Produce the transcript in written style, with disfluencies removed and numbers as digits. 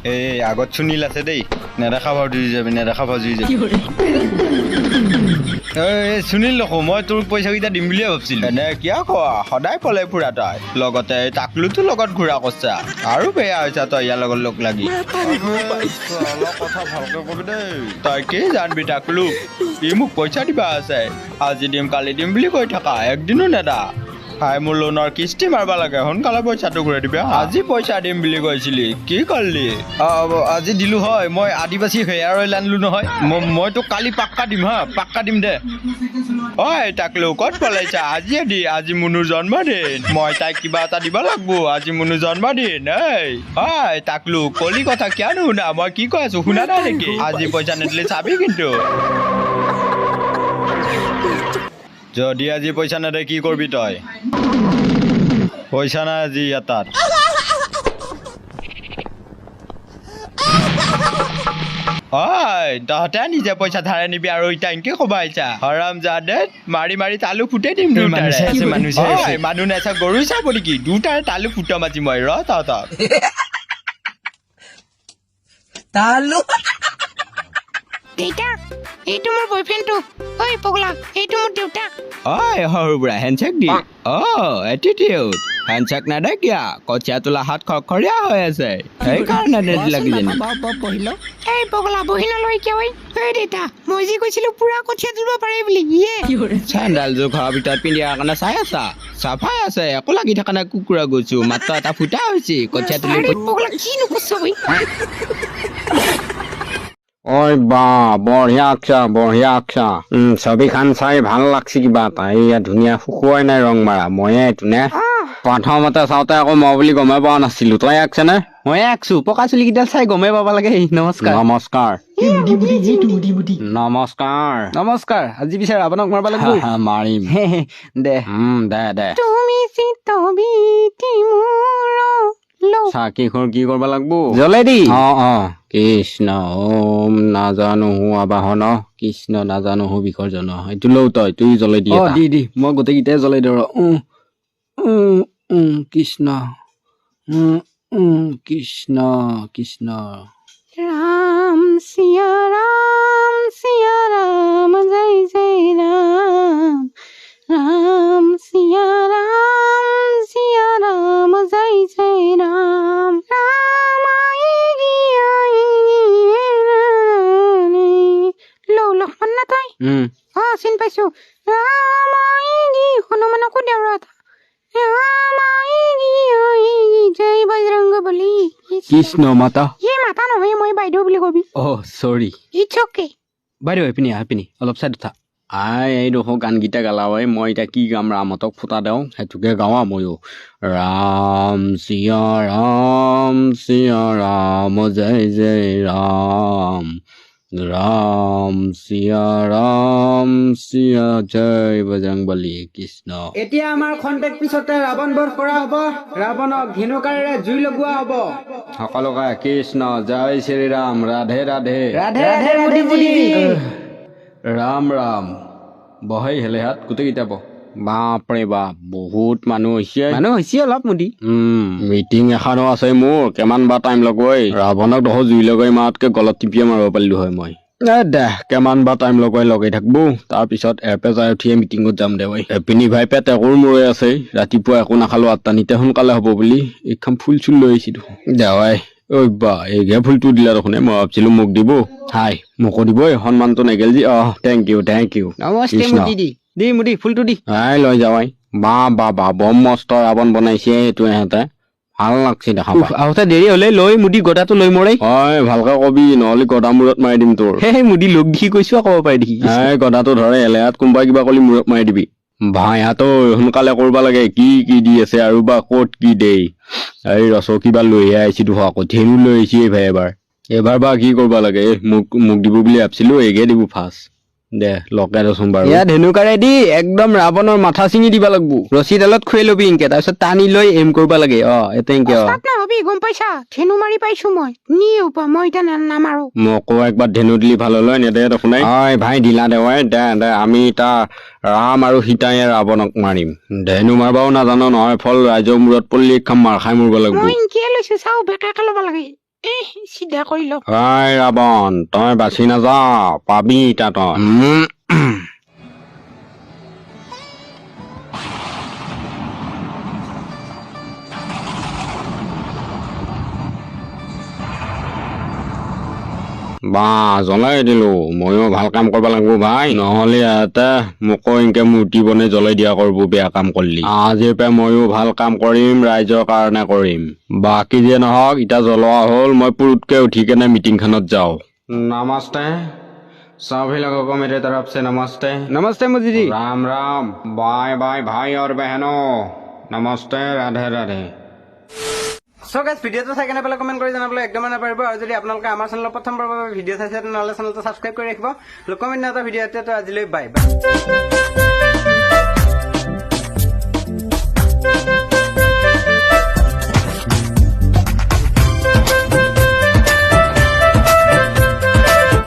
এই আগত সুনীল আছে দেই, নেদেখা ভাও জুই যাবি, নেদেখা ভাও জুই যাবি। এই সুনীল দেখো, মই তোৰ পইচাকেইটা দিম বুলিয়ে ভাবছিলো। এনে কিয় কোৱা, সদায় পলাই ফুৰা তই, লগতে টাকলুটো লগত ঘূৰা কৰছা, আৰু বেয়া হৈছা তই ইয়াৰ লগত লগ লাগি। অলপ কথা ভালকে কবি দেই। তই কি জানবি টাকলু, ই মোক পইচা দিবা আছে, আজি দিম কালি দিম বুলি কৈ থাকা, একদিনো নেদা। ভাই মোৰ লোনৰ কিস্তি মাৰবা লাগে, সোনকালে পইচাটো ঘূৰাই দিবি। আজি পইচা দিম বুলি কৈছিলি, কি কৰিলি? আজি দিলো হয়, মই আদিবাসী হেয়াৰ অইল আনিলো নহয়, মই তোক কালি পাক্কা দিম। হা, পাক্কা দিম দে। ঐ টাকলু ক'ত পলাইছা? আজিয়ে দি, আজি মুনুৰ জন্মদিন, মই তাইক কিবা এটা দিব লাগব, আজি মুনুৰ জন্মদিন। এই ঐ টাকলু, কলি কথা কিয় নুশুনা? মই কি কৈ আছো শুনা নাই নেকি? আজি পইচা নিদিলে চাবি কিন্তু। যদি আজি পইচা নেদে কি কৰবি তই? পইচা নাই আজি ইয়াত তাত। ঐ তহঁতে নিজে পইচা ধাৰে নিবি আৰু এতিয়া এনকে ক'ব আহিছা? হৰাম জাদে, মাৰি মাৰি তালু ফুটাই দিম দুটাৰে। ঐ মানুহ নাচা গৰু চাব নেকি? দুটাৰে তালু ফুটাম আজি মই, ৰ তহঁতক। তালু দেউতা, এইটো মোৰ বয়ফ্ৰেণ্ডটো। ঐ পগলা, এইটো মোৰ দেউতা। ঐ সৰু বুঢ়া, হেণ্ডশ্বেক দি। অ এটিটিউড, হেণ্ডশ্বেক নেদে কিয়া? কঠীয়া তোলা হাত খৰখৰীয়া হৈ আছে, সেইকাৰণে নেদিলা কিজানি। এই পগলা, বহি নলয় কিয়? ঐ ঐ দেউতা, মই যি কৈছিলো পুৰা কঠীয়া তুলিব পাৰে বুলি। ইয়ে চেণ্ডেলযোৰ ঘৰৰ ভিতৰত পিন্ধি অহাৰ কাৰণে চাই আছা, চাফাই আছে, একো লাগি থকা নাই। কুকুৰা গৈছো, মাত্ৰ এটা ফুটা হৈছে কঠীয়া তুলি। আৰে পগলা, কি নকৰছ ঐ? ঐ বা, বঢ়িয়া আঁকছা, বঢ়িয়া আঁকছা। ছবিখন চাই ভাল লাগছে কিবা এটা। এইয়া ধুনীয়া, শুকুৱাই নাই ৰং মাৰা। ময়ে এইটো নে? প্ৰথমতে চাওঁতে আকৌ মই বুলি গমেই পোৱা নাছিলো। তই আঁকছে নে? ময়ে আঁকছো, পকা চুলিকেইডাল চাই গমেই পাব লাগে। নমস্কাৰ। নমস্কাৰ। নমস্কাৰ। নমস্কাৰ। আজি পিছে ৰাৱণক মাৰবা লাগব। মাৰিম দে। দে দে। তুমি চিতবিতি মোৰ লৌ। চাকি খৰ কি কৰিব লাগব? জ্বলাই দি। অ অ কৃষ্ণ ওম নাজানো আবাহন, কৃষ্ণ নাজানো বিসৰ্জন। এইটো লও তই, তুই জ্বলাই দি। অ দি দি, মই গোটেইকেইটাই জ্বলাই দিওঁ ৰ। কৃষ্ণ, কৃষ্ণ কৃষ্ণ। ৰাম চিয়া ৰাম চিয়া ৰাম জয় জয় ৰাম, ৰাম চিয়া ৰাম চিয়া ৰাম জয় জয় ৰাম, ৰাম আইগি আইগি। লৌ লক্ষ্মণ না তই? অ চিন পাইছো। ৰাম আইগি, হনুমানকো দেওঁ ৰ এটা। ৰাম আইগি আইগি জয় বজৰংগ বলি। কৃষ্ণ মাতা। ইয়ে মাতা নহয়, মই বাইদেউ বুলি কবি। অ চৰি। It's okay. বাইদেউ এইপিনি আহ, এইপিনি অলপ চাইড উঠা। আই এইডোখৰ গানকেইটা গালাও। মই এতিয়া কি গাম? ৰামহঁতক ফুটা দেওঁ, সেইটোকে গাওঁ ময়ো। ৰাম চিয়া ৰাম চিয়া ৰাম জয় জয় ৰাম, ৰাম চিয়া ৰাম চিয়া জয় বজৰংবলী। কৃষ্ণ। এতিয়া আমাৰ খন্তেক পিছতে ৰাৱণ বধ কৰা হ'ব। ৰাৱণক ধেনুকাৰেৰে জুই লগোৱা হ'ব। সকলোকে কৃষ্ণ, জয় শ্ৰীৰাম, ৰাধে ৰাধে। ৰাধে ৰাধে মোদীজি। ৰাম ৰাম। বহেই হেলেহাত গোটেইকেইটা বহ। বাপৰে বাপ, বহুত মানুহ হৈছে। মানুহ হৈছে অলপ মোদী। মিটিং এখনো আছে মোৰ, কিমান বা টাইম লগাই। ৰাৱণক দেখো জুই লগাই মাতকে গলত টিপিয়ে মাৰিব পাৰিলো হয় মই। এ দে, কিমান বা টাইম লগাই লগাই থাকব। তাৰপিছত এপে যাই উঠিয়ে মিটিঙত যাম দে। ঐ এপিনি ভাই, পেট একোৰ মূৰে আছে, ৰাতিপুৱা একো নাখালো, আঠটা নিতে সোনকালে হ'ব বুলি এইখন ফুল চুল লৈ আহিছো দেখোন। দে ঐ। ঐ বা, এইঘে ফুলটো দিলা দেখোন, মই ভাবছিলো মোক দিব। হাই, মোকো দিব, এই সন্মানটো নেগেল যি। অ thank U, thank U. Namaste. Krishna. Modi দি দি, মোদী ফুলটো দি। I লৈ যাওঁ। I বা বা বা, বম মস্ত ৰাৱণ বনাইছে এইটো ইহঁতে, ভাল লাগছে দেখা পাই। আহোঁতে দেৰি হলে লৈ মুদি গদাটো লৈ মৰে। ঐ ভালকে কবি, নহ'লে গদা মূৰত মাৰি দিম তোৰ। সেই মুদি লোক দেখি কৈছো, ক'ব পাৰি দেখি। এই গদাটো ধৰে এলেহাত কোনোবাই কিবা কলি মূৰত মাৰি দিবি। ভাইহাতো সোনকালে কৰবা লাগে, কি কি দি আছে আৰু বা ক'ত কি দেই। এই ৰস কিবা লৈহে আহিছি দেখোন, আকৌ ধেনু লৈ আহিছি এই ভাই। এবাৰ এবাৰ বা কি কৰবা লাগে? এই মোক মোক দিব বুলি ভাবছিলো, এইগে দিব ফাৰ্ষ্ট। দে লগাই দেচোন বাৰু। এয়া ধেনুকাৰে দি একদম ৰাৱণৰ মাথা ছিঙি দিব লাগব। ৰছীডালত খুৱাই ল'বি ইনকে, তাৰপিছত টানি লৈ এম কৰিব লাগে। অ এতে ইনকে। অ ওস্তাদ নহবি, গম পাইছা? ধেনু মাৰি পাইছো মই, নি উপা মই এতিয়া নামাৰো। মোকো একবাৰ ধেনু দিলি ভাল হ'ল হয়, নেদে দেখোন। ঐ ভাই দিলা দে। ঐ দে দে, আমি তা ৰাম আৰু সীতায়ে ৰাৱণক মাৰিম। ধেনু মাৰবাও নাজানো নহয়, ফল ৰাইজৰ মূৰত পৰলি খাম, মাৰ খাই মৰিব লাগব। মই ইনকিয়ে লৈছো, চাও বেকাকে ল'ব লাগে। এ চিধা কৰি লওক। ঐ ৰাৱণ, তই বাচি নাযা, পাবি ইতা তই। বা জ্বলাই দিলো। ময়ো ভাল কাম কৰিব লাগিব ভাই, নহ'লে ইয়াতে মোকো এনেকে মূৰ্তি বনাই জ্বলাই দিয়া কৰিব বেয়া কাম কৰিলি। আজিৰ পৰা ময়ো ভাল কাম কৰিম, ৰাইজৰ কাৰণে কৰিম। বাকী যে নহওক, এতিয়া জ্বলোৱা হ'ল, মই পুৰুতকে উঠি কেনে মিটিংখনত যাওঁ। नमस्ते सभी लोगों को, मेरे तरफ से नमस्ते। নমস্তে মোদীজী। राम राम, बाय बाय भाई और बहनों, नमस्ते, राधे राधे। চ' গাইজ, ভিডিঅ'টো চাই কেনে পেলাই কমেণ্ট কৰি জনাবলৈ একদমেই নাপাৰিব। আৰু যদি আপোনালোকে আমাৰ চেনেলৰ প্ৰথমবাৰৰ বাবে ভিডিঅ' চাইছে, তেনেহ'লে চেনেলটো ছাবস্ক্ৰাইব কৰি ৰাখিব। লগ কমেণ্ট এটা ভিডিঅ'। এতিয়া আজিলৈ বাই বাই।